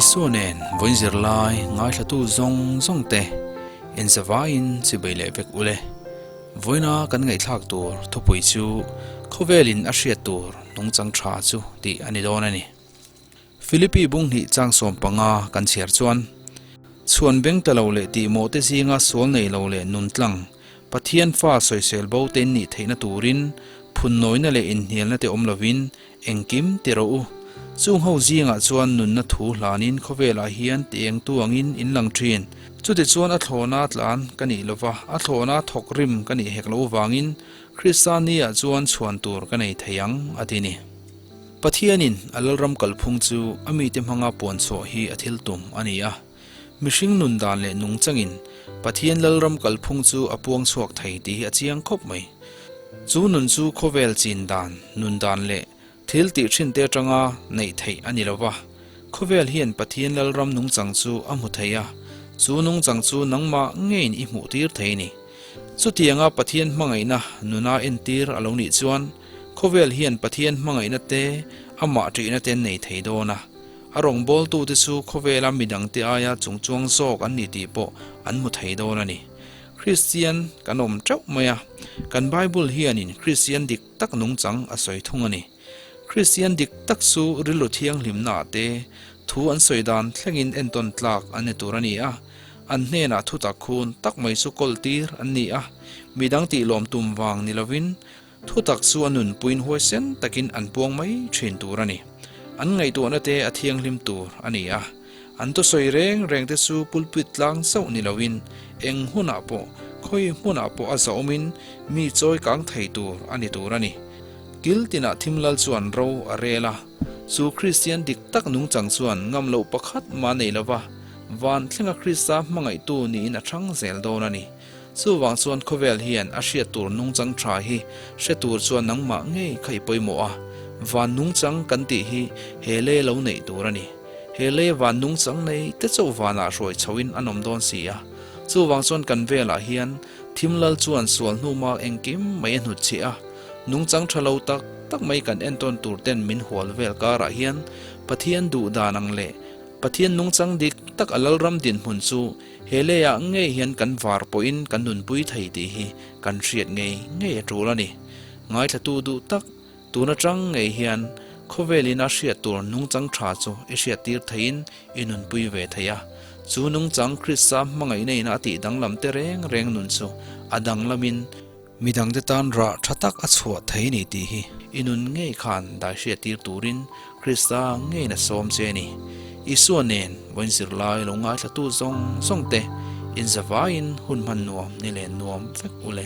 Isua nen vawiin zirlai ngaithlatu zawng zawng te inzavaiin chibei leh vek ule. Vawiina kan ngaihthlak tur thupui chu khawvelin a hriat tur nungchang tha chu tih a ni dawn a ni. Philippi bunghnih chang 15 kan chhiar chuan, Chhuan beng ta lo leh tihmawh te zinga sual nei lo leh nun tlang, Pathian fa sawisel bo te in nih theihna turin phunnawina leh inhnialna te awm lovin engkim ti rawh u. Chung ho zingah chuan nunna thu hlanin khawvelah hian ti eng tu angin in lang thin. Chutichuan a thlawna tlan ka nih lova, a thlawna thawk rim ka nih hek loh vangin Krista ni-ah chuan chhuan tur ka nei thei ang, a ti ni. Pathianin a Lalram kalphung chu a mite hmanga puan chhuah hi a thil tum a ni a. Mihring nun dan leh nungchangin Pathian Lalram kalphung chu a puang chhuak thei tih hi a chiang khawp mai. Chu nun chu khawvel chin dan, nun dan leh thil tih thinte atanga neih theih a ni lo va. Khawvel hian Pathian Lalram nungchang chu a hmu thei a, chu nungchang chu nangmah ngeiin i hmuh tir thei a ni. Chutianga Pathian hmangaihna nuna entir a lo nih chuan, Khawvel hian Pathian hmangaihna te, amah ṭihna te an nei thei dawn a. A rawngbawltute chu khawvela midangte aia chungchuang zawk an ni tih pawh an hmu thei dawn a ni. Kristian kan awm ṭeuh mai a, kan Bible hianin Kristian dik tak nungchang a sawi thung a ni. Kristian dik tak chu rilru thianghlimnaah te, thu an sawi dan thlengin entawn tlak an ni tur a ni a. An hnenah thutak khun tak mai chu kawl tir an ni a, midang tih lawm tum vang ni lovin, Thutak chu a nunpuiin huaisen takin an puang mai thin tur a ni. An ngaihtuahna te a thianghlim tur a ni a. An thusawi reng reng te chu pulpit tlang chauh ni loin eng hunah pawh, khawi hmunah pawh a zahawmin mi chawi kang thei tur a ni tur a ni. Kil tinah thimlal chuan ro a rel a. Chu Kristian dik tak nungchang chuan ngam loh pakhat mah nei lova van thlenga Krista hmangaihtu niin a thang zel dawn a ni. Chuvang chuan khawvel hian a hriat tur nungchang tha hi hre tur chuan nangmah ngei kha i pawimawh a, van nungchang kan tih hi he lei lo neih tur a ni. He lei van nungchang nei te chauh vanah hruai chhoin an awm dawn si a. Chuvang chuan kan velah hian thimlal chuan sual hnu mal engkim mai a hnutchhiah a, nungchang tha lo tak tak mai kan entawn tur ten min hual vel karah hian Pathian duh dan ang leh Pathian nungchang dik tak a lalram dinhmun chu He leiah ngei hian kan var pawhin kan nunpui thei tih hi kan hriat ngei ngei a tul a ni. Ngaithlatu duh tak, tun atang ngei hian khawvelin a hriat tur nungchang tha chu i hriattir theiin i nunpui ve thei a. Chu nungchang Krista hmangaihna ina a tih danglam te reng reng nun chu a danglamin, Midangte tan rah tha tak a chhuah thei ni tih hi i nun ngei khan dai hriattir turin Krista ngeiin a sawm che a ni. Isua nen vawiin zirlai lo ngaithlatu zawng zawng te inzavaiin hun hman nuam ni len nuam vek u le.